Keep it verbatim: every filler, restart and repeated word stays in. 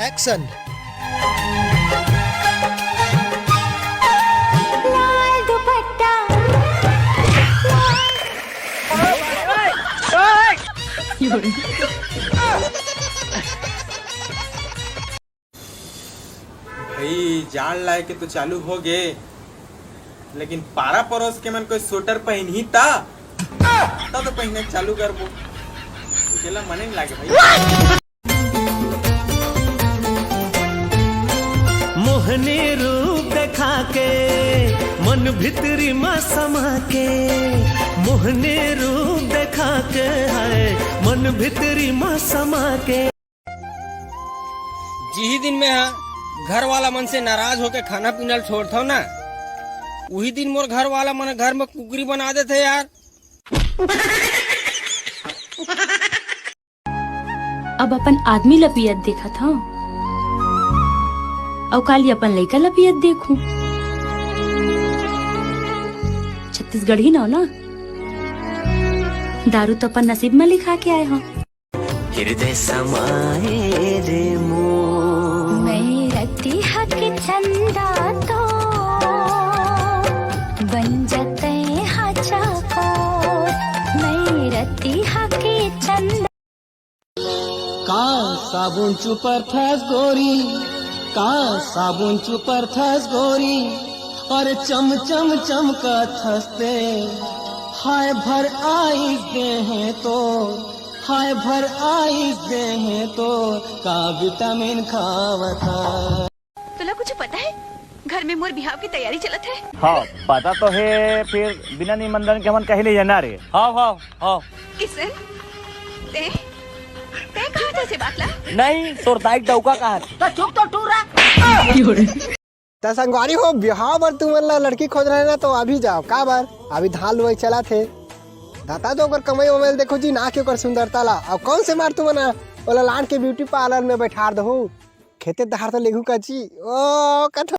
Action. भाई, जाड़ लाए के तो चालू हो गे, लेकिन पारा परोस के मन कोई स्वेटर पहिनही ता, ता तो पहिने चालू करबो। अकेला मने नहीं लागे भाई। मोहनी रूप देखा के, मन भितरी मा समा के, मोहनी रूप देखा के, हाय, मन भितरी मा समा के। जिही दिन में हा घर वाला मन से नाराज होके खाना पीना ल छोड़थव ना, उही दिन मोर घर वाला मन घर में कुकरी बना देथे यार। अब अपन आदमी ल पियत देखत हव, अउ काली अपन लइका ल पियत देखू। छत्तीसगढ़ी नव ना, दारू तो अपन नसीब में लिखा के आए हव। हृदय समाए रे मोर। मैं रतिहा के चंदा तो बन जाते हा चकोर। मैं रतिहा के चंदा। का साबुन चुपरथस गोरी, का साबुन चुपरथस गोरी, अरे चम चम चमकथस ते, हाय भर आइस देहे तो, हाय भर आइस देहे तो, का विटामिन खावत हस। तोला कुछ पता है, घर में मोर बिहाव की तैयारी चलत है। हाँ, पता तो है, फिर बिना निमंत्रण के हमन कहीं नहीं जाना रे। हाँ, हाँ, हाँ। किशन, ते, ते कहा था से बात ला? नहीं, तोर दाई डौका कहा था। तो चुप तो टूरा। त संगवारी हो, बिहाव बर तुमन ला लड़की खोज रहे ना, तो अभी जाओ। का बर? अभी धान लुवई चलत हे। दाता तो ओकर कमाई वमाई ल देखो जी, ना कि ओकर सुंदरता ला। अब कौन से मार तुमन ओला लान के ब्यूटी पार्लर में बैठार दहू? खेते दहार तो लेगू का जी। ओ, कथो